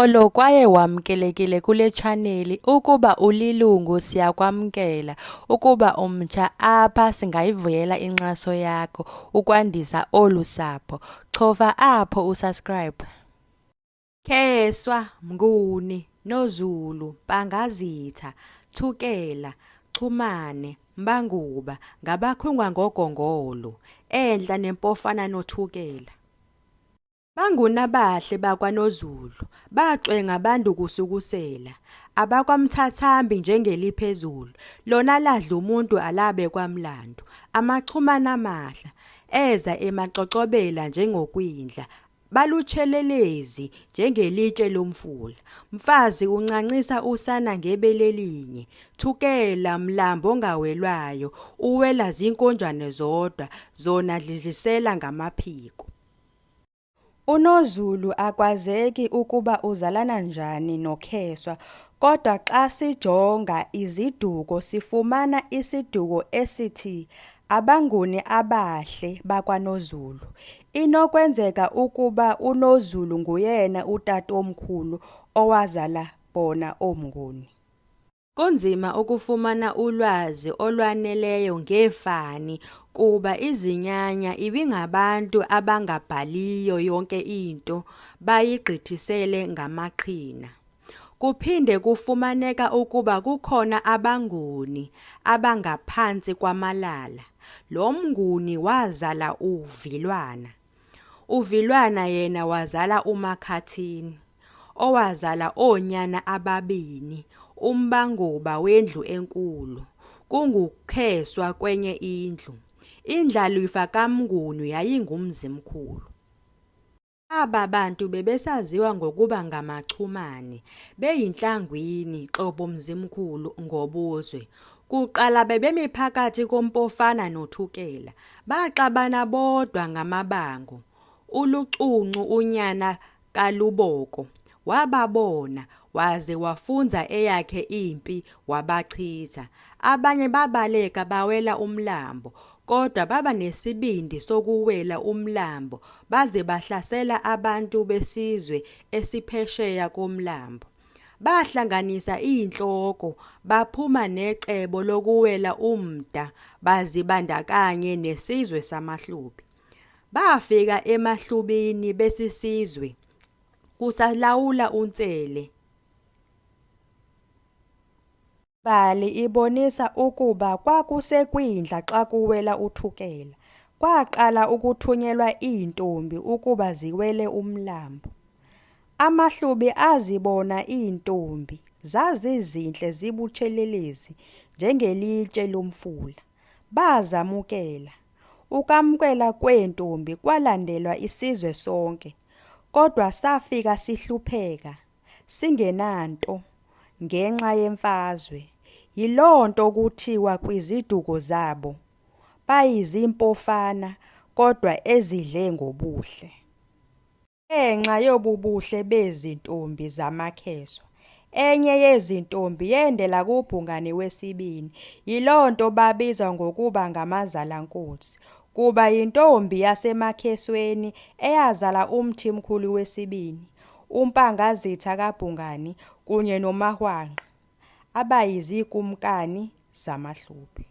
Molo kwaye wamkelekile kule tshaneli. Ukuba ulilungu siyakwamkela, ukuba umtsha apha singayivuyela inkxaso yakho ukwandisa olu sapho. Chofa apho usubscribe. Kheswa, Mnguni, Nozulu, Mpangazitha, Thukela, Chumane, Mbanguba ngabakhungwa ngoGongolo, enhla neMpofana noThukela. BanguNabahle bakwaNozulu, bacwenga bandukusukusela, AbakwaMthathambi njengeliphezulu, lona ladlumuntu alabekwa mlandu, AmaChumane amahle, eza emacocobela njengokwindla, Balutshelelezi njengelitshe lomfula, Mfazi uncancisa usana ngebele elinye, Thukela, mlambo ongawelwayo, uwela zinkonjane zodwa, zona dlidlisela ngamaphiko. UNozulu akwazeki ukuba uzalana njani noKheswa kodwa xa sijonga iziduko sifumana isiduko esithi abaNguni abahle bakwaNozulu. Inokwenzeka ukuba uNozulu nguyena utatomkhulu owazala bona ooMnguni. Kunzima ukufumana ulwazi olwaneleyo ngeefani kuba izinyanya ibingabantu abangabhaliyo yonke into bayigqithisele ngamaqhina. Kuphinde kufumaneka ukuba kukhona abaNguni abangaphantsi kwamaLala. Lo mNguni wazala uVilwana. UVilwana yena wazala uMakhathini, owazala oonyana ababini, uMbanguba wendlu enkulu, kunguKheswa kwenye indlu. Indlalifa kaMnguni yayinguMzimkhulu. Aba bantu bebesaziwa ngokuba ngamaChumane, beyiNtlangwini, Xobo Mzimkhulu, ngobuzwe. Kuqala bebemi phakathi koMpofana noThukela, baxabana bodwa ngamabango. ULucuncu unyana kaLuboko, wababona, waze wafunza eyakhe impi wabachitha. Abanye babaleka bawela umlambo, kodwa baba nesibindi sokuwela umlambo baze bahlasela abantu besizwe esiphesheya komlambo. Bahlanganisa izinhloko baphuma necebo lokuwela umda bazibandakanye nesizwe samaHlubi. Bafika emaHlubini besisizwe kusalawula uNsele. Imbali ibonisa ukuba kwakusekwindla xa kuwela uThukela, kwaqala ukuthunyelwa iintombi ukuba ziwele umlambo. AmaHlubi azibona iintombi, zazizinhle zibutshelelezi njengelitshe lomfula, bazamukela. Ukwamkelwa kweentombi kwalandelwa isizwe sonke, kodwa safika sihlupheka, singenanto ngenxa yemfazwe. Yiloo nto kuthiwa kwiziduko zabo bayizimpofana kodwa ezidle ngobuhle. Ngenxa yobu buhle bezi ntombi zamaKheswa, enye yezi ntombi yendela kuBhungane wesibini, yiloo nto babizwa ngokuba ngamaZalankosi, kuba yintombi yasemaKhesweni eyazala uMthimkhulu wesibini, uMpangazitha kaBhungane kunye noMahwanqa, abayizikumkani zamaHlubi.